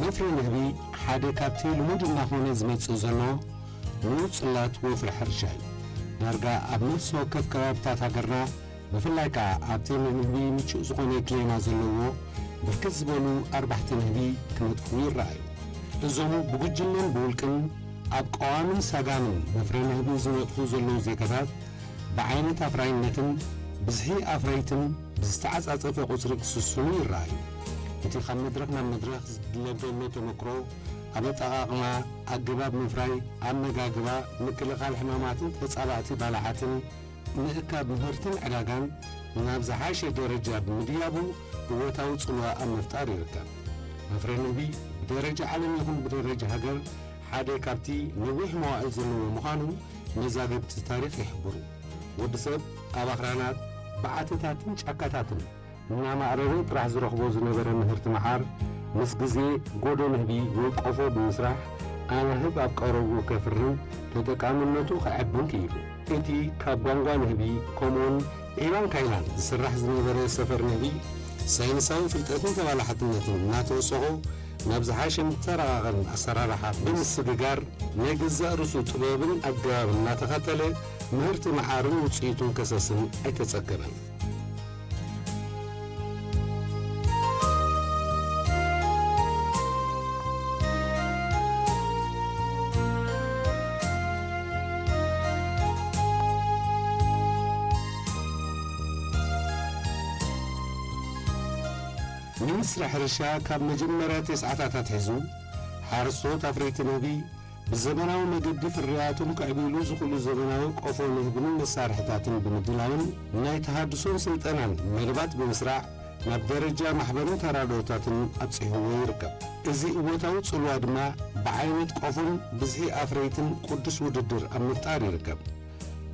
ወፍሪ ንህቢ ሓደ ካብቲ ልሙድ እናኾነ ዝመጽእ ዘሎ ንኡስ ጽላት ወፍሪ ሕርሻ እዩ። ዳርጋ ኣብ ነፍሲ ወከፍ ከባብታት ሃገርና፣ ብፍላይ ከኣ ኣብቲ ንንህቢ ምቹእ ዝኾነ ክሌማ ዘለዎ፣ ብርክት ዝበሉ ኣርባሕቲ ንህቢ ክነጥፉ ይረኣዩ። እዞም ብጉጅለን ብውልቅን ኣብ ቀዋምን ሳጋምን ወፍሪ ንህቢ ዝነጥፉ ዘለዉ ዜጋታት፣ ብዓይነት ኣፍራይነትን ብዝሒ ኣፍረይትን ብዝተዓጻጸፈ ቁጽሪ ክስስኑ ይረኣዩ። እቲ ካብ መድረኽ ናብ መድረኽ ዝድለ ዘሎ ተመክሮ፣ ኣብ ኣጠቓቕማ፣ ኣገባብ ምፍራይ፣ ኣመጋግባ፣ ምክልኻል ሕማማትን ተጻባእቲ ባልዓትን፣ ምእካብ ምህርትን ዕዳጋን ናብ ዝሓሸ ደረጃ ብምድያቡ፣ እወታዊ ጽልዋ ኣብ ምፍጣር ይርከብ። መፍረ ንህቢ ብደረጃ ዓለም ይኹን ብደረጃ ሃገር ሓደ ካብቲ ነዊሕ መዋእል ዘለዎ ምዃኑ መዛግብቲ ታሪኽ ይሕብሩ። ወዲ ሰብ ኣብ ኣኽራናት፣ በዓትታትን ጫካታትን እናማዕረረ ጥራሕ ዝረኽቦ ዝነበረ ምህርቲ መዓር፣ ምስ ግዜ ጎዶ ንህቢ ወይ ቆፎ ብምስራሕ፣ ኣናህብ ኣብ ቀረብኡ ከፍርን ተጠቃምነቱ ከዕብን ክኢሉ። እቲ ካብ ጓንጓ ንህቢ፣ ከምኡውን ዒላን ካይላን ዝስራሕ ዝነበረ ሰፈር ንህቢ፣ ሳይንሳዊ ፍልጠትን ተባላሓትነትን እናተወሰኾ፣ ናብ ዝሓሸን ዝተራቐቐን ኣሰራርሓ ብምስግጋር፣ ናይ ገዛእ ርእሱ ጥበብን ኣገባብን እናተኸተለ፣ ምህርቲ መዓርን ውጽኢቱን ከሰስን ኣይተጸገመን። ሚኒስትሪ ሕርሻ ካብ መጀመርያ ተስዓታት ኣትሒዙ፣ ሓረስቶት ኣፍረይቲ ንህቢ ብዘመናዊ መገዲ ፍርያቶም ከዕብይሉ ዝኽእሉ ዘመናዊ ቆፎ ንህብን መሳርሕታትን ብምድላውን ናይ ተሃድሶን ስልጠናን መደባት ብምስራዕ፣ ናብ ደረጃ ማሕበርን ተራድኦታትን ኣብጺሕዎ ይርከብ። እዚ እወታዊ ጽልዋ ድማ ብዓይነት ቆፎን ብዝሒ ኣፍረይትን ቅዱስ ውድድር ኣብ ምፍጣር ይርከብ።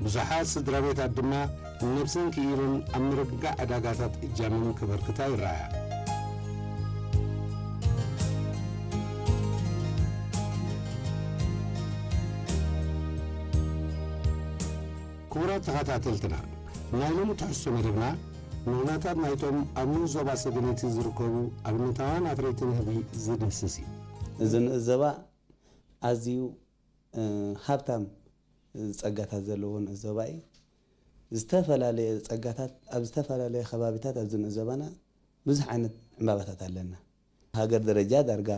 ብዙሓት ስድራ ቤታት ድማ ነብሰን ክኢለን ኣብ ምርግጋእ ዕዳጋታት እጃመን ከበርክታ ይረኣያ። ክቡራት ተኸታተልትና፣ ናይ ሎሚ ትሕዝቶ መደብና ንኹነታት ናይቶም ኣብ ንኡስ ዞባ ሰገነይቲ ዝርከቡ ኣብነታውያን ኣፍረይቲ ንህቢ ዝድህስስ እዩ። እዚ ንኡስ ዞባ ኣዝዩ፣ እ፣ ሃብታም ጸጋታት ዘለዎ ንኡስ ዞባ እዩ። ዝተፈላለየ ጸጋታት ኣብ ዝተፈላለየ ከባቢታት ኣብዚ ንኡስ ዞባና ብዙሕ ዓይነት ዕምባባታት ኣለና። ሃገር ደረጃ ዳርጋ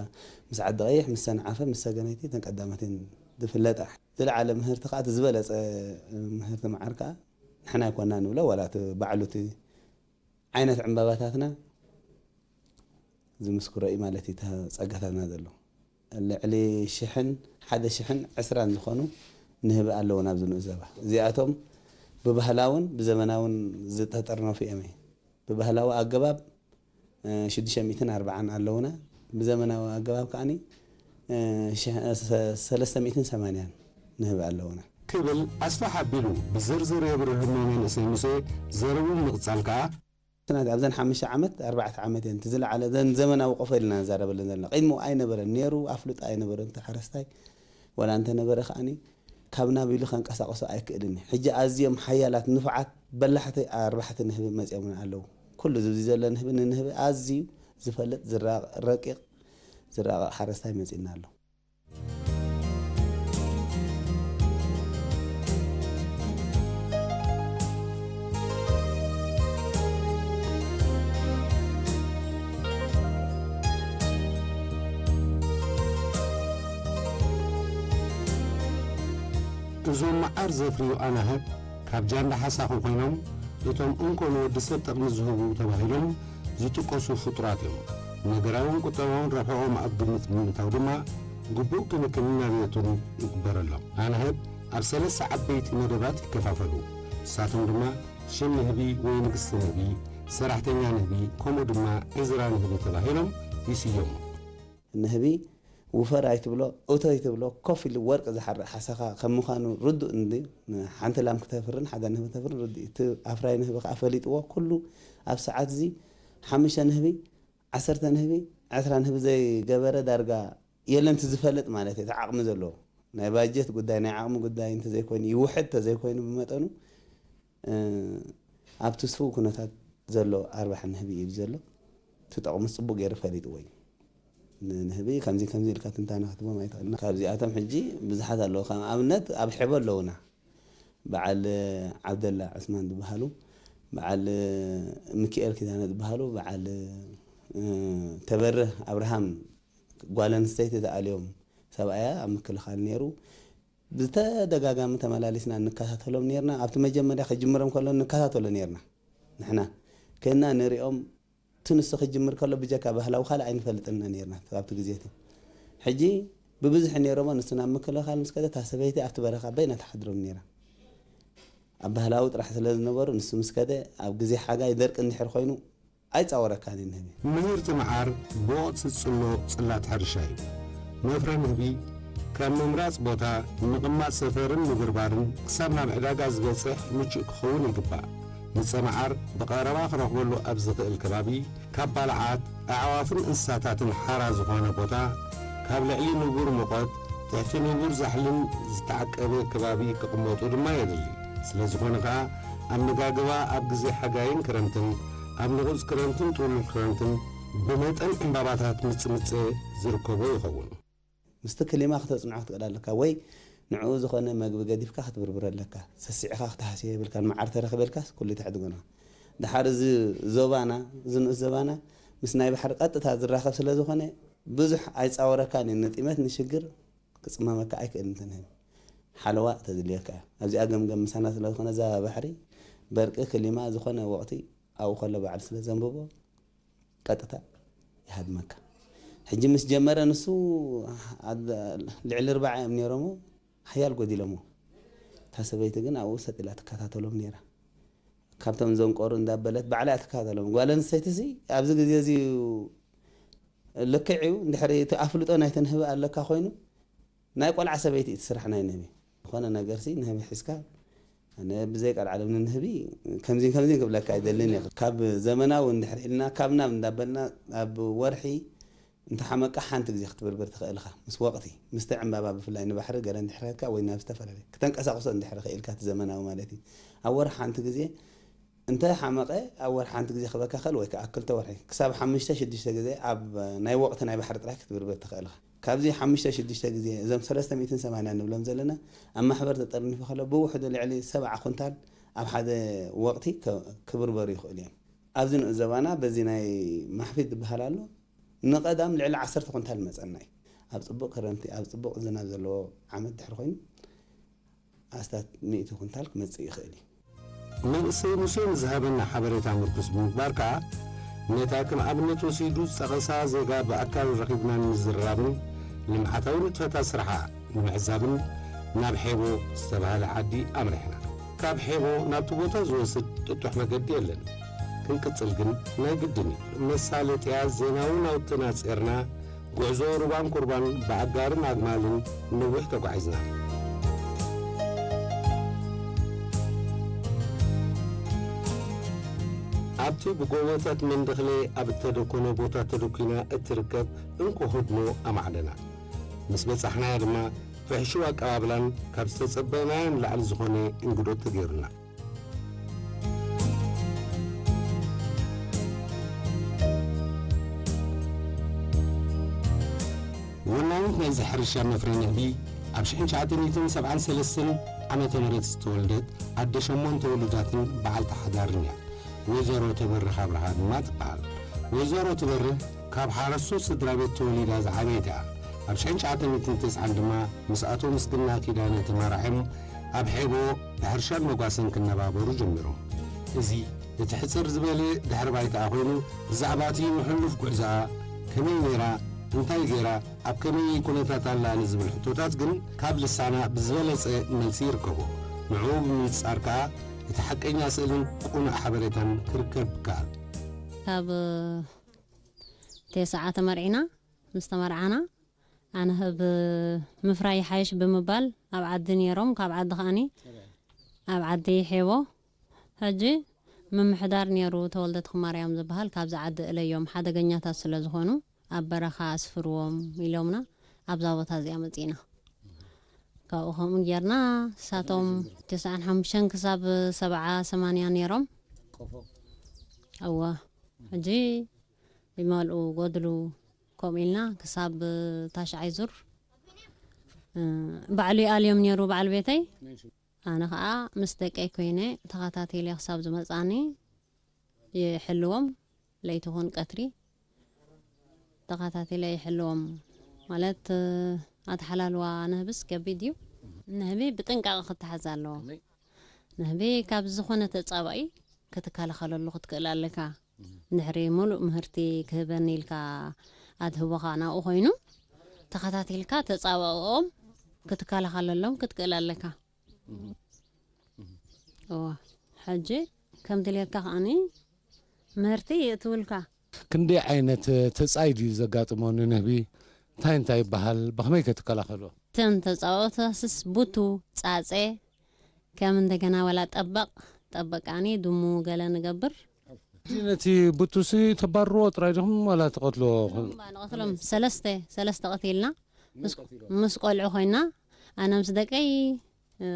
ምስ ዓዲ ቀይሕ፣ ምስ ሰንዓፈ፣ ምስ ሰገነይቲ እተን ቀዳሞት እየን ዝፍለጣ። ዝለዓለ ምህርቲ ከኣ፣ እቲ ዝበለጸ ምህርቲ መዓር ከኣ ንሕና ኣይኮና ንብሎ፣ ዋላ እቲ ባዕሉ እቲ ዓይነት ዕምባባታትና ዝምስክሮ እዩ ማለት እዩ። እታ ጸጋታትና ዘሎ ልዕሊ ሽሕን፣ ሓደ ሽሕን ዕስራን ዝኾኑ ንህቢ ኣለዉና ኣብዚ ንኡስ ዞባ። እዚኣቶም ብባህላውን ብዘመናውን ዝተጠርነፉ እዮም። ብባህላዊ ኣገባብ፣ እ፣ ሽዱሽተ ሚእትን ኣርባዓን ኣለዉና። ብዘመናዊ ኣገባብ ከኣኒ፣ እ፣ ሸ-፣ ሰ-፣ ሰለስተ ሚእትን ሰማንያን ንህቢ ኣለዉና። ክብል ኣስፍሕ ኣቢሉ ብዝርዝር የብርህ እሞ፣ መንእሰይ ሙሴ ዘረቡ ምቕጻል ከኣ፣ ትናት ኣብዘን ሓሙሽተ ዓመት፣ ኣርባዕተ ዓመት እየን እቲ ዝለዓለ፣ ዘን ዘመናዊ ቆፎ ኢልና ንዛረበለን ዘለና። ቅድሚኡ ኣይነበረን ነይሩ፣ ኣፍልጦ ኣይነበረን እቲ ሓረስታይ። ዋላ እንተነበረ ከኣኒ፣ ካብ ናብ ኢሉ ከንቀሳቕሶ ኣይክእልን እዩ። ሕጂ ኣዝዮም ሓያላት፣ ንፉዓት፣ በላሕቲ ኣርባሕቲ ንህቢ መጺኦምና ኣለዉ። ኩሉ እዚ ዘሎ ንህቢ፣ ንንህቢ ኣዝዩ ዝፈልጥ፣ ዝራቐ-፣ ረቂቕ፣ ዝራቐቕ ሓረስታይ መጺእና ኣሎ። እዞም መዓር ዘፍርዩ ኣናህብ ካብ ጃንዳ ሓሳኹ ኮይኖም፣ እቶም እንኮ ንወዲ ሰብ ጠቕሚ ዝህቡ ተባሂሎም ዝጥቀሱ ፍጡራት እዮም። ነገራውን ቁጠባውን ረብሕኦም ኣብ ግምት ብምእታው ድማ፣ ግቡእ ክንክንን ኣብየቱን ይግበረሎም። ኣናህብ ኣብ ሰለስተ ዓበይቲ መደባት ይከፋፈሉ። ንሳቶም ድማ ሽም ንህቢ ወይ ንግስቲ ንህቢ፣ ሰራሕተኛ ንህቢ፣ ከምኡ ድማ ዕዝራ ንህቢ ተባሂሎም ይስየሙ። ንህቢ ውፈር ኣይትብሎ፣ እቶ ኣይትብሎ፣ ኮፍ ኢሉ ወርቂ ዝሓርእ ሓሰኻ ከም ምዃኑ ርዱእ እንድዩ። ሓንቲ ላም ክተፍርን ሓደ ንህቢ ክተፍርን ርዱእ እዩ። እቲ ኣፍራይ ንህቢ ከኣ ፈሊጥዎ፣ ኩሉ ኣብ ሰዓት እዚ ሓሙሽተ ንህቢ፣ ዓሰርተ ንህቢ፣ ዕስራ ንህቢ ዘይገበረ ዳርጋ የለን፣ እቲ ዝፈልጥ ማለት እዩ፣ እቲ ዓቕሚ ዘለዎ። ናይ ባጀት ጉዳይ፣ ናይ ዓቕሚ ጉዳይ እንተዘይኮይኑ፣ ይውሕድ እንተዘይኮይኑ ብመጠኑ፣ እ፣ ኣብ ትስፉው ኩነታት ዘሎ ኣርባሕ ንህቢ እዩ ዘሎ። እቲ ጠቕሙ ጽቡቕ ገይሩ ፈሊጥዎ እዩ። ንህቢ ከምዚ ከምዚ ኢልካ ትንታነ ክትቦም ኣይትኽእልና። ካብዚኣቶም ሕጂ ብዙሓት ኣለዉ። ከም ኣብነት ኣብ ሐቦ ኣለዉና። በዓል ዓብደላ ዑስማን ዝበሃሉ፣ በዓል ሚኪኤል ኪዳነ ዝበሃሉ፣ በዓል፣ እ፣ ተበርህ ኣብርሃም ጓል ኣንስተይቲ ተኣልዮም ሰብኣያ ኣብ ምክልኻል ነይሩ። ብተደጋጋሚ ተመላሊስና እንከታተሎም ነይርና። ኣብቲ መጀመርያ ክጅምሮም ከሎ እንከታተሎ ነይርና። ንሕና ከና ንሪኦም፣ እቲ ንሱ ክጅምር ከሎ ብጀካ ባህላዊ ካልእ ኣይንፈልጥን ነይርና ኣብቲ ግዜ እቲ። ሕጂ ብብዝሒ ነይሮሞ፣ ንሱ ናብ ምክልኻል ምስ ከደ፣ እታ ሰበይቲ ኣብቲ በረኻ በይና ትሓድሮም ነይራ። ኣብ ባህላዊ ጥራሕ ስለ ዝነበሩ፣ ንሱ ምስ ከደ፣ ኣብ ግዜ ሓጋይ ደርቂ እንድሕር ኮይኑ፣ ኣይጻወረካን እዩ ንህቢ። ምህርቲ መዓር ብወቕቲ ጽሎ ጽላት ሕርሻ እዩ። መፍረ ንህቢ ካብ ምምራጽ ቦታ፣ ምቕማጥ ሰፈርን ምብርባርን ክሳብ ናብ ዕዳጋ ዝበጽሕ ምቹእ ክኸውን ይግባእ። ምጸ መዓር ብቐረባ ክረኽበሉ ኣብ ዝኽእል ከባቢ፣ ካብ ባልዓት፣ ኣዕዋፍን እንስሳታትን ሓራ ዝኾነ ቦታ፣ ካብ ልዕሊ ንቡር ሙቐት፣ ትሕቲ ንቡር ዛሕልን ዝተዓቀበ ከባቢ ክቕመጡ ድማ የድሊ። ስለ ዝኾነ ከኣ፣ ኣመጋግባ ኣብ ግዜ ሓጋይን ክረምትን፣ ኣብ ንቑጽ ክረምትን ጥሉል ክረምትን ብመጠን ዕምባባታት ምጽምጸ ዝርከቦ ይኸውን። ምስቲ ክሊማ ክተጽንዖ ክትክእል ኣለካ፣ ወይ ንዕኡ ዝኾነ መግቢ ገዲፍካ ክትብርብር ኣለካ። ሰሲዕኻ ክትሃስዮ የብልካን፣ መዓር ተረኺበልካስ ኩሉ ተሕድጎና። ደሓር እዚ ዞባና፣ እዚ ንኡስ ዞባና ምስ ናይ ባሕሪ ቀጥታ ዝራኸብ ስለ ዝኾነ፣ ብዙሕ ኣይጻወረካን እዩ። ንጢመት ንሽግር ክጽመመካ ኣይክእልን። እንተንህን ሓለዋ ተድልየካ እያ። ኣብዚኣ ገምገም ምሳና ስለ ዝኾነ፣ እዛ ባሕሪ በርቂ ክሊማ ዝኾነ ወቕቲ ኣብኡ ከሎ በዓል ስለ ዘንብቦ፣ ቀጥታ ይሃድመካ። ሕጂ ምስ ጀመረ ንሱ፣ ኣድ-፣ ልዕሊ ኣርባዓ እዮም ነይሮሞ፣ ሓያል ጎዲሎሞ። እታ ሰበይቲ ግን ኣብኡ ሰጥ ኢላ ትከታተሎም ነይራ። ካብቶም ዘንቆሩ እንዳበለት ባዕላ እያ ትከታተሎም። ጓል ኣንስተይቲ ሲ ኣብዚ ግዜ እዚ ልክዕ እዩ፣ እንድሕሪ እቲ ኣፍልጦ ናይቲ ንህቢ ኣለካ ኮይኑ፣ ናይ ቆልዓ ሰበይቲ እቲ ስራሕ ናይ ንህቢ። ዝኾነ ነገር ሲ ንህቢ ሒዝካ፣ ኣነ ብዘይ ቀልዓለም ንንህቢ ከምዚን ከምዚን ክብለካ ኣይደልን እየ። ካብ ዘመናዊ እንድሕር ኢልና፣ ካብ ናብ እንዳበልና፣ ኣብ ወርሒ እንተ ሓመቃ ሓንቲ ግዜ ክትብርብር ትኽእል ኢኻ። ምስ ወቕቲ፣ ምስቲ ዕምባባ ብፍላይ ንባሕሪ ገለ እንድሕር ከድካ ወይ ናብ ዝተፈላለየ ክተንቀሳቕሶ እንድሕር ኽኢልካ፣ እቲ ዘመናዊ ማለት እዩ። ኣብ ወርሒ ሓንቲ ግዜ እንተ ሓመቐ፣ ኣብ ወርሒ ሓንቲ ግዜ ክበካ ኽእል ወይ ከኣ ክልተ ወርሒ ክሳብ ሓሙሽተ ሽዱሽተ ግዜ ኣብ ናይ ወቕቲ ናይ ባሕሪ ጥራይ ክትብርብር ትኽእል ኢኻ። ካብዚ ሓሙሽተ ሽዱሽተ ግዜ እዞም ሰለስተ ሚእትን ሰማንያን ንብሎም ዘለና ኣብ ማሕበር ተጠርኒፉ ከሎ ብውሕዱ ልዕሊ ሰብዓ ኩንታል ኣብ ሓደ ወቕቲ ከ-፣ ክብርበሩ ይኽእሉ እዮም። ኣብዚ ንኡስ ዘባና በዚ ናይ ማሕፊድ ዝበሃል ኣሎ፣ ንቐዳም ልዕሊ ዓሰርተ ኩንታል መጸና እዩ። ኣብ ጽቡቕ ክረምቲ፣ ኣብ ጽቡቕ ዝናብ ዘለዎ ዓመት ድሕሪ ኮይኑ፣ ኣስታት ሚእቲ ኩንታል ክመጽእ ይኽእል እዩ። መንእሰይ ሙሴ ንዝሃበና ሓበሬታ ምርኩስ ብምግባር ከኣ፣ ነታ ከም ኣብነት ወሲዱ ዝጠቐሳ ዜጋ ብኣካል ረኺብናን ምዝርራብን ልምዓታዊ ንጥፈታት ስርሓ ንምዕዛብን ናብ ሔቦ ዝተባህለ ዓዲ ኣምሪሕና። ካብ ሔቦ ናብቲ ቦታ ዝወስድ ጥጡሕ መገዲ የለን። ክንቅጽል ግን ናይ ግድን እዩ። መሳለጥያ ዜናዊ ናውትና ጼርና፣ ጉዕዞ ሩባን ቁርባን ብኣጋርን ኣግማልን ነዊሕ ተጓዒዝና። ኣብቲ ብጎቦታት መንደኽሌ ኣብ እተደኮነ ቦታ ተደኲና እትርከብ እንኮ ህድሞ ኣማዕደና። ምስ በጻሕናያ ድማ ፍሕሹው ኣቀባብላን ካብ ዝተጸበናዮ ንላዕሊ ዝኾነ እንግዶት ተገይሩና። ወናኒት ናይዚ ሕርሻ መፍረ ንህቢ ኣብ ሽሕን ትሽዓተ ሚእትን ሰብዓን ሰለስተን ዓመተ ምህረት ዝተወልደት ኣደ ሸሞንተ ውሉዳትን በዓልቲ ሓዳርን እያ። ወይዘሮ ትበርህ ኣብርሃ ድማ ትበሃል። ወይዘሮ ትበርህ ካብ ሓረስቶት ስድራ ቤት ተወሊዳ ዝዓበየት እያ። ኣብ ሽሕን ትሽዓተ ሚእትን ተስዓን ድማ ምስ ኣቶ ምስግና ኪዳነ ተመራሕዮም ኣብ ሔቦ ብሕርሻን መጓሰን ክነባበሩ ጀሚሮም። እዚ እቲ ሕጽር ዝበለ ድሕሪ ባይታኣ ኮይኑ፣ ብዛዕባ እቲ ንሕሉፍ ጉዕዞኣ፣ ከመይ ነይራ፣ እንታይ ገይራ፣ ኣብ ከመይ ኩነታት ኣላ ንዝብል ሕቶታት ግን ካብ ልሳና ብዝበለጸ መልሲ ይርከቦ። ንዕኡ ብምንጻር ከኣ እቲ ሓቀኛ ስእልን ቅኑዕ ሓበሬታን ክርከብ ይከኣል። ካብ ቴስዓ ተመርዒና፣ ምስ ተመርዓና፣ ኣነ ህብ ምፍራይ ይሓይሽ ብምባል ኣብ ዓዲ ነይሮም፣ ካብ ዓዲ ከኣኒ ኣብ ዓዲ ሔቦ። ሕጂ ምምሕዳር ነይሩ፣ ተወልደ ተኽለማርያም ዝበሃል፣ ካብዚ ዓዲ እለዮም፣ ሓደገኛታት ስለ ዝኾኑ ኣብ በረኻ ኣስፍርዎም ኢሎምና፣ ኣብዛ ቦታ እዚኣ መጺእና። ካብኡ ከምኡ ጌርና፣ ንሳቶም ተስዓን ሓሙሽተን ክሳብ ሰብዓ ሰማንያ ነይሮም። እወ፣ ሕጂ ይመልኡ፣ ጎድሉ፣ ከምኡ ኢልና ክሳብ ታሽዓይ ዙር ባዕሉ ይኣልዮም ነይሩ በዓል ቤተይ። ኣነ ከዓ ምስ ደቀይ ኮይነ ተኸታቲለ ክሳብ ዝመፅኣኒ ይሕልዎም፣ ለይቲ ኹን ቀትሪ ተኸታቲለ ይሕልዎም። ማለት ኣተሓላልዋ ንህብስ ከቢድ እዩ። ንህቢ ብጥንቃቐ ክተሓዝ ኣለዎ። ንህቢ ካብ ዝኾነ ተፃባኢ ክትከላኸለሉ ክትክእል ኣለካ። ድሕሪ ሙሉእ ምህርቲ ክህበኒ ኢልካ ኣትህቦኻ ናብኡ ኮይኑ ተኸታቲልካ ተፃባኦም ክትከላኸለሎም ክትክእል ኣለካ። እዋ ሕጂ ከምቲ ሌትካ ከዓኒ ምህርቲ ይእትውልካ። ክንደይ ዓይነት ተጻይ ድዩ ዘጋጥሞ ንንህቢ? እንታይ እንታይ ይበሃል? ብኸመይ ከ ትከላኸሎ? እተን ተጻወታስስ ቡቱ፣ ጻጼ፣ ከም እንደገና ወላ ጠበቕ፣ ጠበቃኒ፣ ድሙ ገለ ንገብር። ነቲ ቡቱሲ ተባርዎ ጥራይ ዲኹም ዋላ ትቐትልዎ? እምባ ንቐትሎም ሰለስተ፣ ሰለስተ ቀቲልና። ምስ፣ ምስ ቆልዑ ኮይና፣ ኣነ ምስ ደቀይ፣ እ፣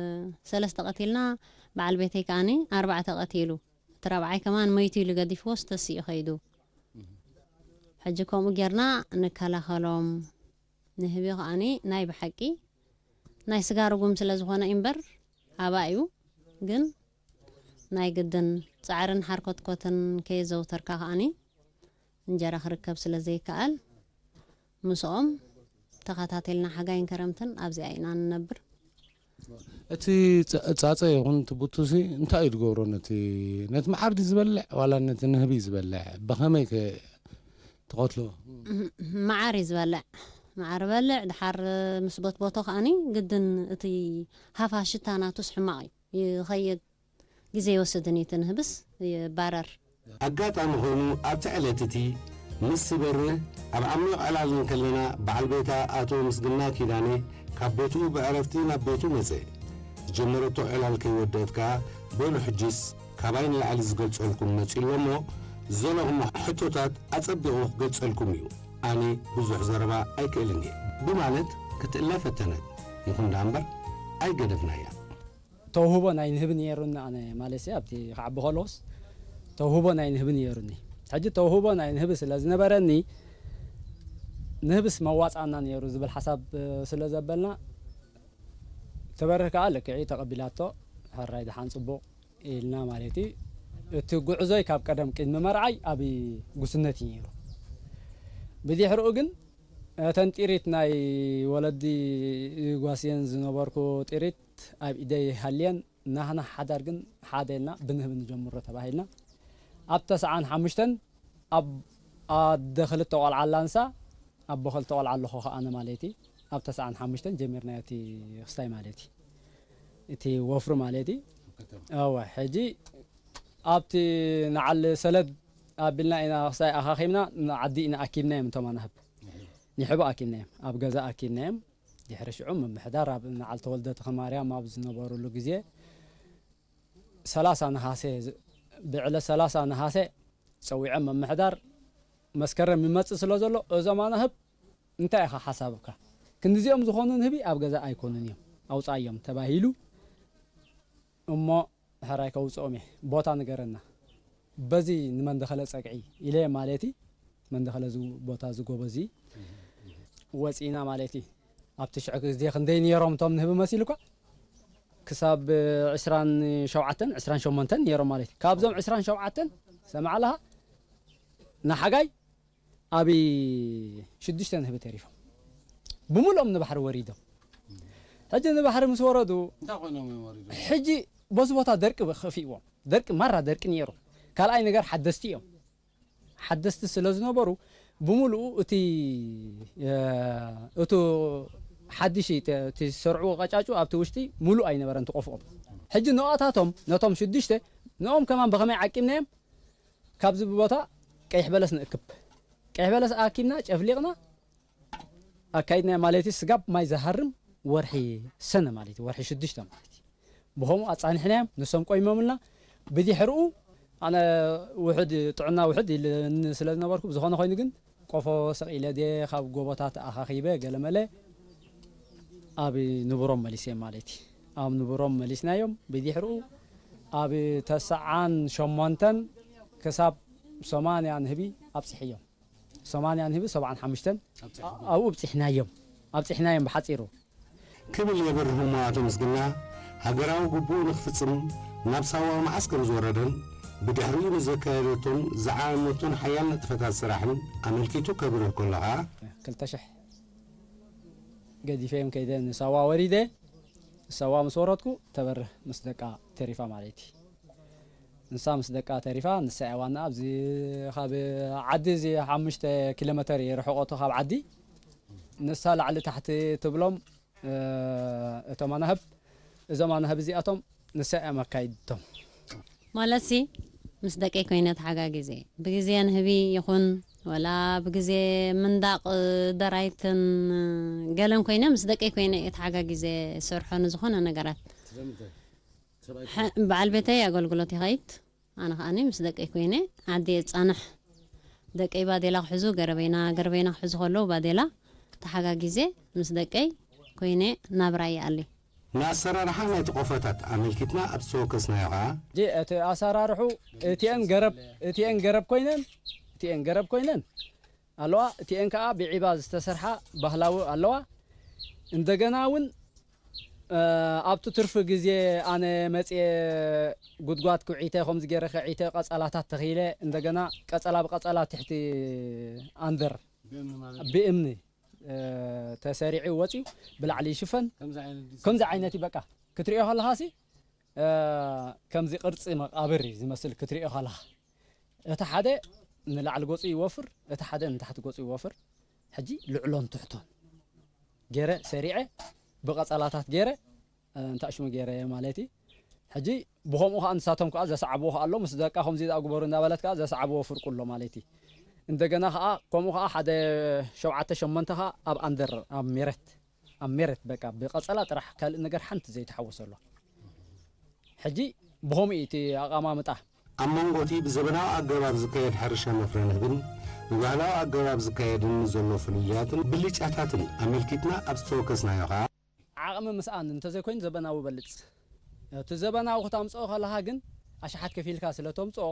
ሰለስተ ቀቲልና፣ በዓል ቤተይ ከኣኒ ኣርባዕተ ቀቲሉ። እቲ ራብዓይ ከማን መይቱ ኢሉ ገዲፍዎስ ተሲኡ ከይዱ። ሕጂ ከምኡ ጌርና ንከላኸሎም። ንህቢ ከኣኒ ናይ ብሓቂ ናይ ስጋ ርጉም ስለ ዝኾነ እምበር ኣባእዩ ግን ናይ ግድን ጻዕርን ሓርኮትኮትን ከየዘውተርካ ከኣኒ እንጀራ ክርከብ ስለ ዘይከኣል ምስኦም ተኸታቲልና ሓጋይን ከረምትን ኣብዚኣ ኢና ንነብር። እቲ ጸ-፣ ጻጸ ይኹን እቲ ቡቱሲ እንታይ እዩ ዝገብሮ? ነቲ፣ ነቲ መዓር ድዩ ዝበልዕ ዋላ ነቲ ንህቢ እዩ ዝበልዕ? ብኸመይ ከ ትቐትሎ? መዓር እዩ ዝበልዕ። መዓር በልዕ፣ ድሓር ምስ ቦትቦቶ ከኣኒ ግድን እቲ ሃፋ ሽታ ናቱስ ሕማቕ እዩ። ይኸይድ፣ ግዜ ይወስድን እዩ እቲ ንህብስ ይባረር። ኣጋጣሚ ኾይኑ ኣብቲ ዕለት እቲ ምስ ዝበርህ ኣብ ዓሚቕ ዕላል እንከለና በዓል ቤታ ኣቶ ምስግና ኪዳነ ካብ ቦትኡ ብዕረፍቲ ናብ ቤቱ መጸ። ዝጀመረቶ ዕላል ከይወደአት ከኣ በሉ ሕጂስ ካባይ ንላዕሊ ዝገልጸልኩም መጺኡ ኣሎ እሞ ዝዘለኹሞ ሕቶታት ኣጸቢቑ ክገልጸልኩም እዩ። ኣነ ብዙሕ ዘረባ ኣይክእልን እየ ብማለት ክትእለ ፈተነት። ይኹን ደኣ እምበር ኣይገደፍናያ። ተውህቦ ናይ ንህቢ ነይሩኒ ኣነ ማለት ኣብቲ ክዓቢ ከለኹስ ተውህቦ ናይ ንህቢ ነይሩኒ። ሕጂ ተውህቦ ናይ ንህቢ ስለ ዝነበረኒ ንህብስ መዋፃና ነይሩ ዝብል ሓሳብ ስለ ዘበልና ተበርህ ከዓ ልክዒ ተቐቢላቶ። ሕራይ ደሓን ፅቡቕ ኢልና ማለት እዩ። እቲ ጉዕዞይ ካብ ቀደም ቅድሚ መርዓይ ኣብ ጉስነት እዩ ነይሩ። ብድሕሪኡ ግን እተን ጢሪት ናይ ወለዲ ጓስየን ዝነበርኩ ጢሪት ኣብ ኢደይ ሃልየን ናህና ሓዳር ግን ሓደ ኢልና ብንህቢ ንጀምሮ ተባሂልና ኣብ ተስዓን ሓሙሽተን ኣብ ኣደ ክልተ ቆልዓ ኣላንሳ ኣቦ ክልተ ቆልዓ ኣለኹ ከኣነ ማለት እዩ። ኣብ ተስዓን ሓሙሽተን ጀሚርናዮ እቲ ክስታይ ማለት እዩ። እቲ ወፍሪ ማለት እዩ። እወ፣ ሕጂ ኣብቲ ንዓል ሰለድ ኣቢልና ኢና ክስታይ ኣኻኺብና ንዓዲ ኢና ኣኪብናዮም እቶም ኣናህብ። ንሕቡ ኣኪብናዮም፣ ኣብ ገዛ ኣኪብናዮም። ድሕሪ ሽዑ ምምሕዳር ኣብ ንዓል ተወልደ ተኽለማርያም ኣብ ዝነበሩሉ ግዜ ሰላሳ ነሃሰ ዝ-፣ ብዕለት ሰላሳ ነሃሰ ጸዊዖም ምምሕዳር መስከረም ይመጽእ ስለ ዘሎ እዞም ኣናህብ እንታይ ኢኻ ሓሳብካ? ክንዲዚኦም ዝኾኑ ንህቢ ኣብ ገዛ ኣይኮኑን እዮም፣ ኣውጻዮም ተባሂሉ። እሞ ሕራይ ከውጽኦም እየ፣ ቦታ ንገረና። በዚ ንመንደኸለ ጸግዒ ኢለ ማለት እዩ። መንደኸለ ዝ-፣ ቦታ ዝጎበዚ ወጺና ማለት እዩ። ኣብቲ ሽዑ ግዜ ክንደይ ነይሮም እቶም ንህቢ መሲልኳ? ክሳብ ዕስራን ሸውዓተን፣ ዕስራን ሸሞንተን ነይሮም ማለት እዩ። ካብዞም ዕስራን ሸውዓተን ሰማዕልኻ ንሓጋይ ኣብ ሽዱሽተ ንህቢ ተሪፎም። ብምልኦም ንባሕሪ ወሪዶም። ሕጂ ንባሕሪ ምስ ወረዱ እንታይ ኮይኖም እዮም ወሪዶም? ሕጂ በዚ ቦታ ደርቂ ከፊእዎም። ደርቂ ማራ ደርቂ ነይሩ። ካልኣይ ነገር ሓደስቲ እዮም። ሓደስቲ ስለ ዝነበሩ ብምልኡ እቲ፣ እ፣ እቱ ሓድሽ እቲ፣ እቲ ዝሰርዕዎ ቀጫጩ ኣብቲ ውሽጢ ምሉእ ኣይነበረን ትቆፍኦም። ሕጂ ንኦታቶም ነቶም ሽዱሽተ ንኦም ከማን ብኸመይ ዓቂብናዮም? ካብዚ ቦታ ቀይሕ በለስ ንእክብ። ቀይሕ በለስ ኣኪብና ጨፍሊቕና ኣካይድናዮ ማለት እዩ። ስጋብ ማይ ዝሃርም ወርሒ ሰነ ማለት እዩ። ወርሒ ሽዱሽተ ማለት እዩ። ብኸምኡ ኣጻኒሕናዮም፣ ንሶም ቆይሞምልና። ብድሕርኡ ኣነ ውሑድ ጥዕና ውሑድ ኢልኒ ስለ ዝነበርኩ ብዝኾነ ኮይኑ ግን ቆፎ ሰቒለ ድየ ካብ ጎቦታት ኣኻኺበ ገለመለ ኣብ ንቡሮም መሊሰ ማለት እዩ። ኣብ ንቡሮም መሊስናዮም። ብድሕርኡ ኣብ ተስዓን ሸሞንተን ክሳብ ሰማንያ ንህቢ ኣብጽሐዮም። ሰማንያ ንህቢ ሰብዓን ሓሙሽተን ኣብኡ ኣብፂሕናዮም ኣብፂሕናዮም ብሓፂሩ። ክብል የብርህ እሞ ኣቶ ምስግና፣ ሃገራዊ ግቡኡ ንክፍፅም ናብ ሳዋ መዓስ ከም ዝወረደን ብድሕሪኡ ንዘካየደቶን ዝዓመቱን ሓያል ንጥፈታት ስራሕን ኣመልኪቱ ከብርህ ከሎ ኸዓ፣ ክልተ ሽሕ ገዲፈዮም ከይደ ንሳዋ ወሪደ። ንሳዋ ምስ ወረድኩ ተበርህ ምስ ደቃ ተሪፋ ማለት እዩ። ንሳ ምስ ደቃ ተሪፋ፣ ንሳ እያ ዋና ኣብዚ ካብ ዓዲ እዚ ሓሙሽተ ኪሎ ሜተር ይርሕቆ እቶ ካብ ዓዲ። ንሳ ላዕሊ ታሕቲ ትብሎም እቶም ኣናህብ። እዞም ኣናህብ እዚኣቶም ንሳ እያ መካይድቶም። ማለትሲ ምስ ደቀይ ኮይነ ተሓጋጊዘ ብግዜ ንህቢ ይኹን ወላ ብግዜ ምንዳቕ ደራይትን ገለን ኮይነ ምስ ደቀይ ኮይነ እየ ተሓጋጊዘ ዝሰርሖ ንዝኾነ ነገራት። በዓል ቤተይ ኣገልግሎት ይኸይድ፣ ኣነ ከዓኒ ምስ ደቀይ ኮይነ ዓዲ የጻንሕ። ደቀይ ባዴላ ክሕዙ ገረበይና፣ ገረበይና ክሕዙ ከለዉ ባዴላ ተሓጋጊዘ ምስ ደቀይ ኮይነ ናብራ ይኣሊ። ንኣሰራርሓ ናይቲ ቆፎታት ኣመልኪትና ኣብ ዝተወከስናዮ ኸዓ፣ ሕጂ እቲ ኣሰራርሑ እቲኤን ገረብ እቲኤን ገረብ ኮይነን እቲኤን ገረብ ኮይነን ኣለዋ። እቲኤን ከዓ ብዒባ ዝተሰርሓ ባህላዊ ኣለዋ። እንደገና እውን ኣብቲ ትርፊ ግዜ ኣነ መፅየ ጉድጓድ ክዒተ ከምዚ ገይረ ከዒተ ቀፀላታት ተኺለ እንደገና ቀፀላ ብቀፀላ ትሕቲ ኣንደር ብእምኒ ተሰሪዑ ወፂኡ ብላዕሊ ይሽፈን። ከምዚ ዓይነት እዩ በቃ ክትሪኦ ከለኻሲ ከምዚ ቅርፂ መቃብር እዩ ዝመስል ክትሪኦ ከለኻ። እቲ ሓደ ንላዕሊ ገፁ ይወፍር፣ እቲ ሓደ ንታሕቲ ገፁ ይወፍር። ሕጂ ልዕሎን ትሕቶን ገይረ ሰሪዐ ብቐጸላታት ገይረ እንታሽሙ ገይረ ማለት እዩ። ሕጂ ብኸምኡ ከዓ ንሳቶም ከዓ ዘሰዓብዎ ከዓ ኣሎ ምስ ደቃ ከምዚ ዝኣ ግበሩ እንዳበለት ከዓ ዘሰዓብዎ ፍርቁ ኣሎ ማለት እዩ። እንደገና ከዓ ከምኡ ከዓ ሓደ ሸውዓተ ሸሞንተ ከዓ ኣብ ኣንደር ኣብ ሜረት ኣብ ሜረት በቃ ብቐጸላ ጥራሕ ካልእ ነገር ሓንቲ ዘይተሓወሰ ኣሎ። ሕጂ ብኸምኡ እዩ እቲ ኣቐማምጣ። ኣብ መንጎ እቲ ብዘበናዊ ኣገባብ ዝካየድ ሕርሻ መፍረ ንህብን ብባህላዊ ኣገባብ ዝካየድን ዘሎ ፍልልያትን ብልጫታትን ኣመልኪትና ኣብ ዝተወከስናዮ ኸኣ፣ ዓቕሚ ምስኣን እንተዘይኮይኑ ዘበናዊ በልጽ። እቲ ዘበናዊ ክተምጽኦ ከለኻ ግን ኣሽሓት ከፊልካ ስለ ተምጽኦ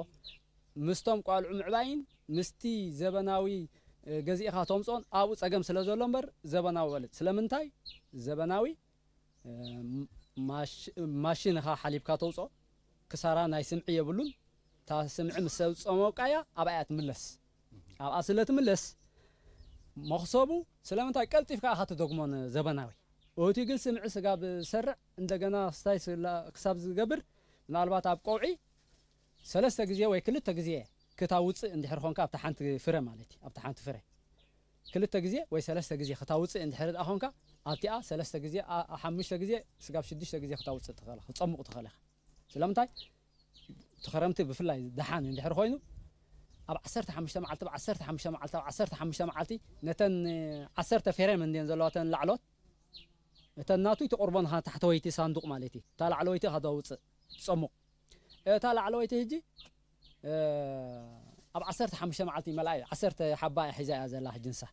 ምስቶም ቋልዑ ምዕባይን ምስቲ ዘበናዊ ገዚእኻ ተምጽኦን ኣብኡ ጸገም ስለ ዘሎ እምበር ዘበናዊ በልጽ። ስለምንታይ ዘበናዊ ማሽን ኢኻ ሓሊብካ ተውፅኦ ክሳራ ናይ ስምዒ የብሉን። እታ ስምዒ ምስ ሰብ ዝፀመውቃያ ኣብኣ እያ ትምለስ። ኣብኣ ስለ ትምለስ መኽሰቡ ስለምንታይ ቀልጢፍካ ኢኻ ትደግሞ ንዘበናዊ። እቲ ግን ስምዒ ስጋብ ዝሰርዕ እንደገና ክስታይ ክሳብ ዝገብር ምናልባት ኣብ ቀውዒ ሰለስተ ግዜ ወይ ክልተ ግዜ ክታውፅእ እንድሕር ኾንካ ኣብታ ሓንቲ ፍረ ማለት እዩ ኣብታ ሓንቲ ፍረ ክልተ ግዜ ወይ ሰለስተ ግዜ ክታውፅእ እንድሕር ደኣ ኾንካ ኣብቲኣ ሰለስተ ግዜ ሓሙሽተ ግዜ ስጋብ ሽዱሽተ ግዜ ክታውፅእ ትኽእል ክትፀሙቕ ትኽእል ኢኻ። ስለምንታይ እቲ ክረምቲ ብፍላይ ደሓን እንድሕር ኮይኑ ኣብ ዓሰርተ ሓሙሽተ መዓልቲ ኣብ ዓሰርተ ሓሙሽተ መዓልቲ ኣብ ዓሰርተ ሓሙሽተ መዓልቲ ነተን ዓሰርተ ፌሬም እንድየን ዘለዋ እተን ላዕሎት እተን ናቱ ይትቕርቦ ንኻ ታሕተወይቲ ሳንዱቕ ማለት እዩ እታ ላዕለወይቲ ኢኻ ተውፅእ ትፀሙቕ እታ ላዕለወይቲ ህጂ ኣብ ዓሰርተ ሓሙሽተ መዓልቲ ይመልኣ እየ ዓሰርተ ሓባ እያ ሒዛ እያ ዘላ ሕጂ ንሳ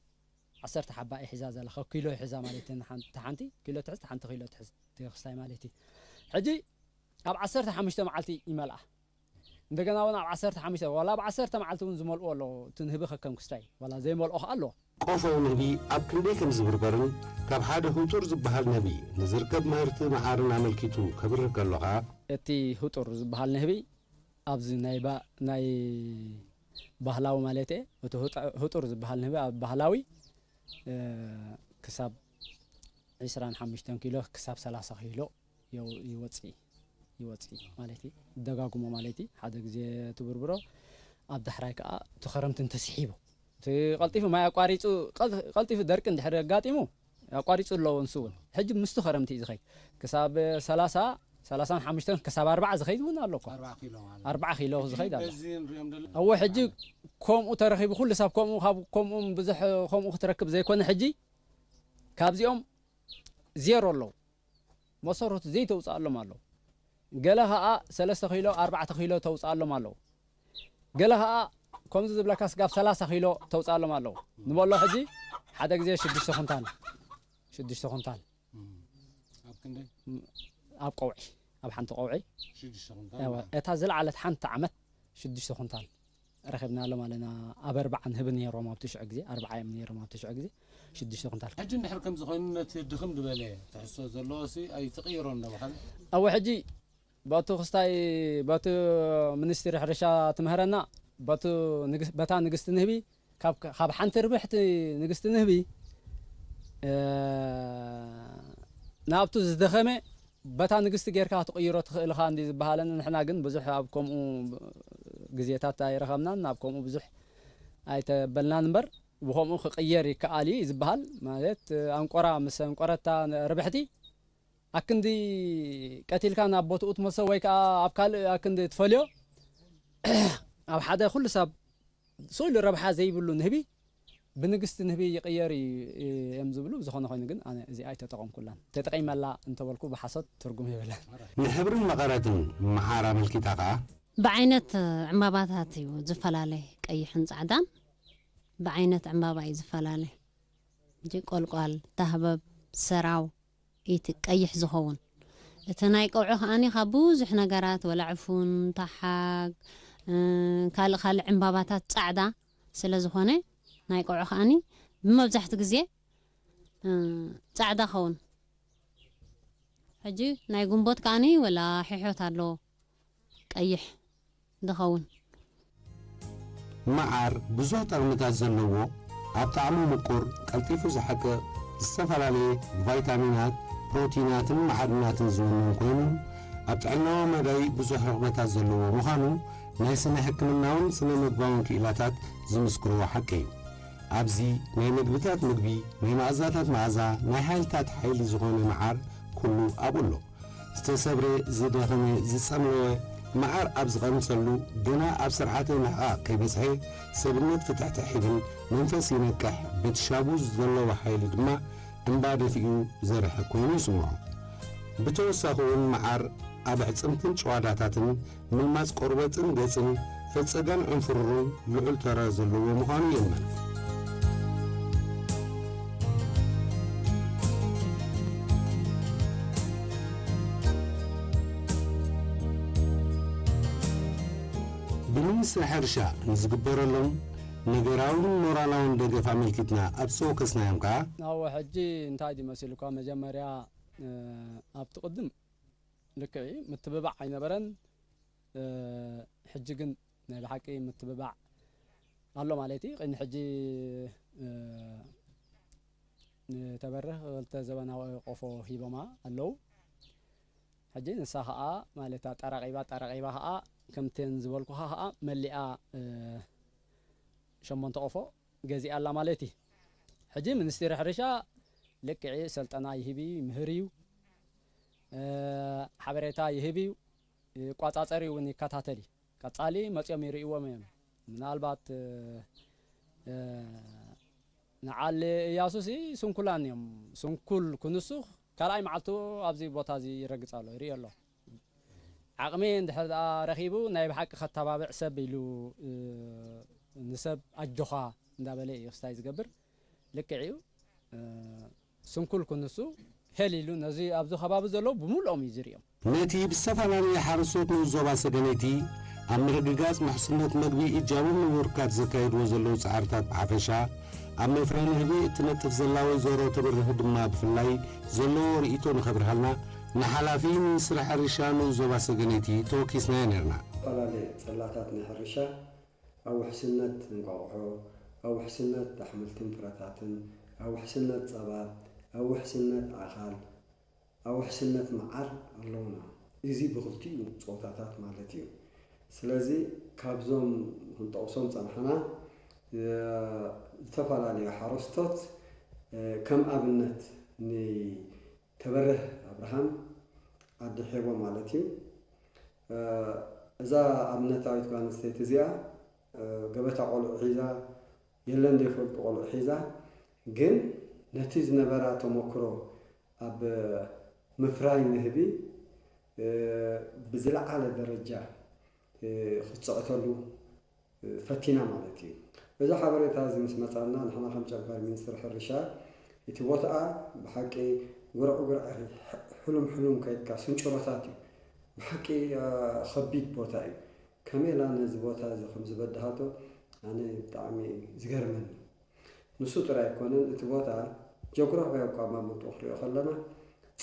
ዓሰርተ ሓባ እያ ሒዛ ዘላ ካብ ኪሎ እያ ሒዛ ማለት እዩ ሓንቲ ኪሎ ትሕዝ ሓንቲ ኪሎ ትሕዝ ተክስታይ ማለት እዩ ሕጂ ኣብ ዓሰርተ ሓሙሽተ መዓልቲ ይመልኣ እንደገና እውን ኣብ ዓሰርተ ሓሙሽተ ዋላ ኣብ ዓሰርተ መዓልቲ እውን ዝመልኡ ኣለዉ እቲ ንህቢ ከከም ክስታይ ዋላ ዘይመልኦ ከዓ ኣለዎ ቆፎ ንህቢ ኣብ ክንደይ ከም ዝብርበርን ካብ ሓደ ህጡር ዝበሃል ንህቢ ንዝርከብ ምህርቲ መዓርን ኣመልኪቱ ከብርህ ከሎ ኸኣ፣ እቲ ህጡር ዝበሃል ንህቢ ኣብዚ ናይ ናይ ባህላዊ ማለት እየ እቲ ህጡር ዝበሃል ንህቢ ኣብ ባህላዊ ክሳብ ዕስራን ሓሙሽተን ኪሎ ክሳብ ሰላሳ ኪሎ ይወፅእ ይወፅእ ማለት እዩ ደጋግሞ ማለት እዩ ሓደ ግዜ ትብርብሮ ኣብ ዳሕራይ ከዓ እቲ ክረምቲ እንተስሒቡ እቲ ቀልጢፉ ማይ ኣቋሪፁ ቀልጢፉ ደርቂ እንድሕር ኣጋጢሙ ኣቋሪፁ ኣለዎ ንሱ እውን ሕጂ ምስቲ ክረምቲ እዩ ዝኸይድ ክሳብ ሰላሳ ሰላሳን ሓሙሽተን ክሳብ ኣርባዓ ዝኸይድ እውን ኣሎ እኮ ኣርባዓ ኪሎ ዝኸይድ ኣሎ እዎ ሕጂ ከምኡ ተረኺቡ ኩሉ ሰብ ከምኡ ካብ ከምኡ ብዙሕ ከምኡ ክትረክብ ዘይኮነ ሕጂ ካብዚኦም ዜሮ ኣለዉ መሰረቱ ዘይተውፅኣሎም ኣለዉ ገለ ከዓ ሰለስተ ኪሎ ኣርባዕተ ኪሎ ተውፅኣሎም ኣለዉ ገለ ከዓ ከምዚ ዝብለካ ስጋብ ሰላሳ ኪሎ ተውፅኣሎም ኣለዉ ንበሎ ሕጂ ሓደ ግዜ ሽዱሽተ ኩንታል ሽዱሽተ ኩንታል ኣብ ቀውዒ ኣብ ሓንቲ ቀውዒ እታ ዝለዓለት ሓንቲ ዓመት ሽዱሽተ ኩንታል ረኺብናሎም ኣለና። ኣብ ኣርባዓ ንህቢ ነይሮም ኣብቲ ሽዑ ግዜ፣ ኣርባዓ እዮም ነይሮም ኣብቲ ሽዑ ግዜ፣ ሽዱሽተ ኩንታል። ሕጂ እንድሕር ከምዚ ኮይኑ ነቲ ድኽም ዝበለ ትሕዝቶ ዘለዎ ሲ ኣይትቕይሮን ዶ ብሓደ? እወ፣ ሕጂ በቱ ክስታይ በቱ ሚኒስትሪ ሕርሻ ትምህረና፣ በቱ ንግስ-፣ በታ ንግስቲ ንህቢ፣ ካብ፣ ካብ ሓንቲ ርብሕቲ ንግስቲ ንህቢ፣ እ፣ ናብቱ ዝደኸመ በታ ንግስቲ ጌርካ ክትቕይሮ ትኽእል ኢኻ እንዲ ዝበሃለን፣ ንሕና ግን ብዙሕ ኣብ ከምኡ ግዜታት ኣይረኸብናን፣ ናብ ከምኡ ብዙሕ ኣይተበልናን እምበር፣ ብኸምኡ ክቕየር ይከኣል እዩ ዝበሃል። ማለት፣ ኣንቆራ ምስ ኣንቆረታ ርብሕቲ፣ ኣክንዲ ቀቲልካ ናብ ቦትኡ ትመልሶ ወይ ከኣ ኣብ ካልእ ኣክንዲ ትፈልዮ፣ ኣብ ሓደ ኩሉ ሰብ ስኢሉ ረብሓ ዘይብሉ ንህቢ ብንግስቲ ንህቢ ይቕየር እዩ እዮም ዝብሉ። ብዝኾነ ኮይኑ ግን ኣነ እዚኣ ኣይተጠቐምኩላን። ተጠቒመላ እንተበልኩ ብሓሶት ትርጉም የብላን። ንሕብርን መቐረትን መዓር ኣመልኪታ ከኣ፣ ብዓይነት ዕምባባታት እዩ ዝፈላለ፣ ቀይሕን ጻዕዳን ብዓይነት ዕምባባ እዩ ዝፈላለ። ሕጂ ቆልቋል፣ ታህበብ፣ ሰራው፣ እቲ ቀይሕ ዝኸውን። እቲ ናይ ቀውዒ ከኣኒ ካብ ብዙሕ ነገራት፣ ወላ ዕፉን፣ ተሓግ፣ እ፣ ካልእ ካልእ ዕምባባታት ጻዕዳ ስለ ዝኾነ፣ ናይ ቀውዒ ከኣኒ ብመብዛሕትኡ ግዜ፣ እ፣ ጻዕዳ ኸውን። ሕጂ ናይ ግንቦት ከኣኒ ወላ ሒሖት ኣሎ፣ ቀይሕ ዝኸውን። መዓር ብዙሕ ጠቕምታት ዘለዎ፣ ኣብ ጣዕሙ ምቁር፣ ቀልጢፉ ዝሓቅቕ፣ ዝተፈላለየ ቫይታሚናት፣ ፕሮቲናትን መዓድናትን ዝውንን ኮይኑ፣ ኣብ ጥዕናዊ መዳይ ብዙሕ ረኽበታት ዘለዎ ምዃኑ ናይ ስነ ሕክምናውን ስነ ምግባውን ክኢላታት ዝምስክርዎ ሓቂ እዩ። ኣብዚ ናይ መግብታት ምግቢ፣ ናይ መኣዛታት መኣዛ፣ ናይ ሓይልታት ሓይሊ ዝኾነ መዓር ኩሉ ኣብኡ ኣሎ። ዝተሰብረ፣ ዝደኸመ፣ ዝጸምለወ መዓር ኣብ ዝቐንሰሉ፣ ገና ኣብ ስርዓተ ምሕቓቕ ከይበጽሐ፣ ሰብነት ፍትሕትሕ ይብል፣ መንፈስ ይነቅሕ፣ በቲ ሻቡ ዘለዎ ሓይሊ ድማ እምባ ደፊኡ ዘርሕቕ ኮይኑ ይስምዖ። ብተወሳኺ እውን መዓር ኣብ ኣዕጽምትን ጭዋዳታትን ምልማጽ ቆርበትን ገጽን ፈጸጋን ዕንፍሩርን ልዑል ተራ ዘለዎ ምዃኑ የእመን። ብሚኒስትሪ ሕርሻ ንዝግበረሎም ነገራውን ሞራላውን ደገፍ ኣመልኪትና ኣብ ዝተወከስናዮም ከኣ፣ ናው ሕጂ እንታይ ድዩ መሲልኳ? መጀመርያ፣ እ፣ ኣብቲ ቅድም ልክዕ እዩ፣ ምትብባዕ ኣይነበረን። እ፣ ሕጂ ግን ናይ ብሓቂ ምትብባዕ ኣሎ ማለት እዩ። ቅድሚ ሕጂ፣ እ፣ ንተበርህ ክልተ ዘበናዊ ቆፎ ሂቦማ ኣለዉ። ሕጂ ንሳ ኸኣ ማለት ጠራቒባ፣ ጠራቒባ ኸኣ ከምተን ዝበልኩኻ ኸኣ መሊኣ፣ እ፣ ሸሞንተ ቆፎ ገዚኣ ኣላ ማለት እዩ። ሕጂ ሚኒስቴር ሕርሻ ልክዕ እዩ፣ ሰልጠና ይህብ እዩ፣ ይምህር እዩ፣ እ፣ ሓበሬታ ይህብ እዩ፣ ይቋጻጸር እዩ እውን ይከታተል እዩ። ቀጻሊ መጺኦም ይርእይዎም እዮም። ምናልባት፣ እ፣ እ፣ ንዓል እያሱሲ ስንኩላን እዮም። ስንኩል ክንሱ ካልኣይ መዓልቱ ኣብዚ ቦታ እዚ ይረግጽ ኣሎ፣ ይርእዮ ኣሎ። ዓቕሚ እንድሕር ደኣ ረኺቡ ናይ ብሓቂ ከተባብዕ ሰብ ኢሉ፣ እ፣ ንሰብ ኣጆኻ እንዳበለ እዩ ክስታይ ዝገብር። ልክዕ እዩ። እ፣ ስንኩል ክንሱ ሄል ኢሉ ነዚ ኣብዚ ከባቢ ዘለዉ ብምልኦም እዩ ዝርእዮም። ነቲ ብዝተፈላለየ ሓረስቶት ንኡስ ዞባ ሰገነይቲ ኣብ ምርግጋጽ ምሕስነት መግቢ እጃሞም ንምብርካት ዘካየድዎ ዘለዉ ጻዕርታት ብሓፈሻ፣ ኣብ መፍረ ንህቢ እትነጥፍ ዘላ ወይዘሮ ተበርህ ድማ ብፍላይ ዘለዎ ርእይቶ ንኸብርሃልና ንሓላፊ ሚኒስትሪ ሕርሻ ንኡስ ዞባ ሰገነይቲ ተወኪስናዮ ነርና። ዝተፈላለዩ ጽላታት ናይ ሕርሻ ኣብ ውሕስነት እንቋቑሖ፣ ኣብ ውሕስነት ኣሕምልትን ፍረታትን፣ ኣብ ውሕስነት ጸባ፣ ኣብ ውሕስነት ዓኻል፣ ኣብ ውሕስነት መዓር ኣለዉና። እዚ ብኽልቲኡ ጾታታት ማለት እዩ። ስለዚ ካብዞም ክንጠቕሶም ጸንሓና፣ እ፣ ዝተፈላለዩ ሓረስቶት፣ እ፣ ከም ኣብነት ንተበርህ ኣብርሃም ዓዲ ሔቦ ማለት እዩ። እ፣ እዛ ኣብነታዊት ጓል ኣንስተይቲ እዚኣ፣ እ፣ ገበታ ቆልዑ ሒዛ፣ የለን ዘይፈልጡ ቆልዑ ሒዛ፣ ግን ነቲ ዝነበራ ተመክሮ ኣብ ምፍራይ ንህቢ፣ እ፣ ብዝለዓለ ደረጃ፣ እ፣ ክትጽዕተሉ፣ እ፣ ፈቲና ማለት እዩ። እዚ ሓበሬታ እዚ ምስ መጻና፣ ንሕና ከም ጨንፈር ሚኒስትሪ ሕርሻ፣ እቲ ቦታኣ ብሓቂ ጉርዕ ጉርዕ፣ ሕሉም ሕሉም ከይድካ ስንጭሮታት እዩ። ብሓቂ፣ እ፣ ኸቢድ ቦታ እዩ። ከ-፣ ከመይ ኢላ ነዚ ቦታ እዚ ከም ዝበድሃቶ ኣነ ብጣዕሚ እዩ ዝገርመኒ። ንሱ ጥራይ ኣይኮነን፣ እቲ ቦታ ጀግራፍያዊ ኣቀማምጥኡ ክሪኦ ከለና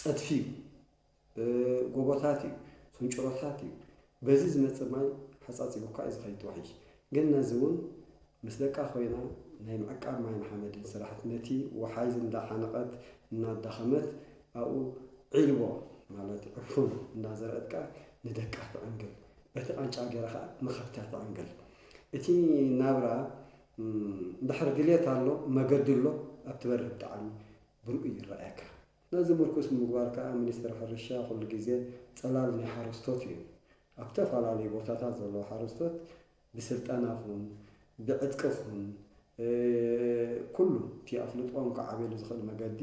ጸድፊ እዩ፣ እ፣ ጎቦታት እዩ፣ ስንጭሮታት እዩ። በዚ ዝመጽእ ማይ ሓጻጺቡካ እዩ ዝኸይድ ወሒሽ። ግን ነዚ እውን ምስ ደቃ ኮይና ናይ ምዕቃብ ማይን ሓመድን ስራሕቲ ነቲ ወሓይዝ እንዳሓነቐት እናዳኸመት ኣብኡ ዒልቦ ማለት ዕፉን እንዳዘርአት ከኣ ንደቃ ትዕንግል። በቲ ቃንጫ ገይራ ከኣ ንኸብታ ትዕንግል። እቲ ናብራ፣ እም፣ እንድሕር ድልየት ኣሎ፣ መገዲ ኣሎ፣ ኣብ ትበርህ ብጣዕሚ ብርኡ ይረኣየካ። ነዚ ምርኩስ ንምግባር ከኣ ሚኒስትሪ ሕርሻ ኩሉ ግዜ ጽላል ናይ ሓረስቶት እዩ። ኣብ ዝተፈላለዩ ቦታታት ዘለዉ ሓረስቶት ብስልጠና ኹን፣ ብዕጥቂ ኹን፣ እ፣ ኩሉ እቲ ኣፍልጦኦም ክዓብየሉ ዝኽእል መገዲ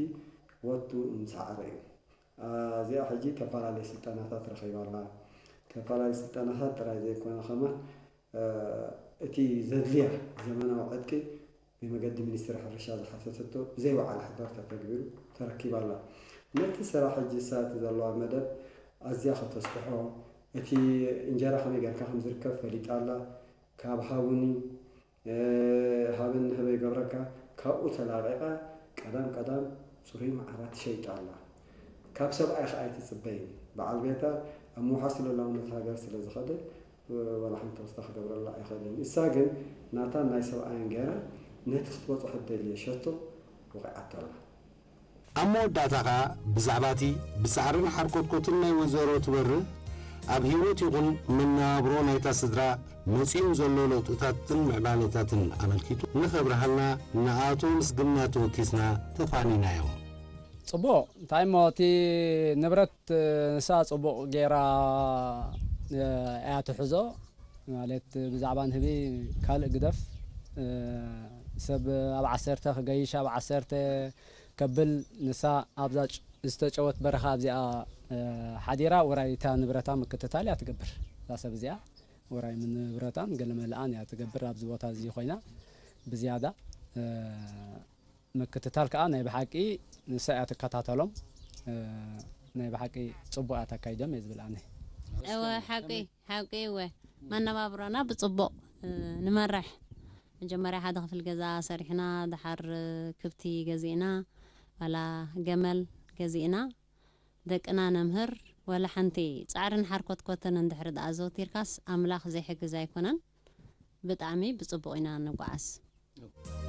ወቱ ምስዓረ እዩ። አ፣ እዚኣ ሕጂ ተፈላለየ ስልጠናታት ረኺባ ኣላ። ተፈላለየ ስልጠናታት ጥራይ ዘይኮነ ከማን፣ እ፣ እቲ ዘድልያ ዘመናዊ ዕጥቂ ብመገዲ ሚኒስትሪ ሕርሻ ዝሓተተቶ ብዘይ ወዓል ሕደር ተተግቢሩ ተረኪባ ኣላ። ነቲ ስራሕ ሕጂ እሳ እቲ ዘለዋ መደብ ኣዝያ ከተስፍሖ፣ እቲ እንጀራ ከመይ ጌርካ ከም ዝርከብ ፈሊጣ ኣላ። ካብ ሃቡኒ፣ እ፣ ሃበኒ ህበይ ገብረካ፣ ካብኡ ተላቒቓ ቀዳም ቀዳም ጽሩይ መዓራት ሸይጣ ኣላ። ካብ ሰብኣይ ከኣ ኣይትጽበይን። በዓል ቤታ ኣብ ምውሓስ ልኡላውነት ሃገር ስለ ዝኸደ፣ እ፣ ዋላ ሓንቲ ወስታ ክገብረላ ኣይኽእልን። እሳ ግን ናታን ናይ ሰብኣይን ገይራ ነቲ ክትበጽሖ እትደልዮ ሸቶ ወቒዓቶ ኣላ። ኣብ መወዳእታ ኸኣ ብዛዕባ እቲ ብጻዕርን ሓርኮትኮትን ናይ ወይዘሮ ትበርህ ኣብ ህይወት ይኹን መነባብሮ ናይታ ስድራ መጺኡ ዘሎ ለውጥታትን ምዕባለታትን ኣመልኪቱ ንኸብርሃልና ንኣቶ ምስግና ተወኪስና ተፋኒናዮ። ጽቡቕ፣ እንታይ እሞ እቲ ንብረት ንሳ ጽቡቕ ገይራ፣ እ፣ እያ ትሕዞ። ማለት ብዛዕባ ንህቢ ካልእ ግደፍ፣ እ፣ ሰብ ኣብ ዓሰርተ ክገይሽ፣ ኣብ ዓሰርተ ከብል፣ ንሳ ኣብዛ ጭ-፣ ዝተጨወት በረኻ ኣብዚኣ፣ እ፣ ሓዲራ ውራይ እታ ንብረታ ምክትታል እያ ትገብር። እዛ ሰብ እዚኣ ውራይ ንብረታን ገለመለኣን እያ ትገብር ኣብዚ ቦታ እዚ ኮይና ብዝያዳ፣ እ፣ ምክትታል ከኣ ናይ ብሓቂ ንሳ እያ ትከታተሎም። እ፣ ናይ ብሓቂ ጽቡቕ እያ ተካይዶም እየ ዝብል ኣነ። እወ፣ ሓቂ፣ ሓቂ እወ። መነባብሮና ብጽቡቕ፣ እ፣ ንመርሕ። መጀመርያ ሓደ ክፍሊ ገዛ ሰሪሕና፣ ደሓር፣ እ፣ ክብቲ ገዚእና፣ ዋላ ገመል ገዚእና፣ ደቅና ነምህር። ዋላ ሓንቲ ጻዕርን ሓርኮትኮትን እንድሕር ደኣ ኣዘውቲርካስ ኣምላኽ ዘይሕግዝ ኣይኮነን። ብጣዕሚ ብጽቡቕ ኢና ንጓዓዝ።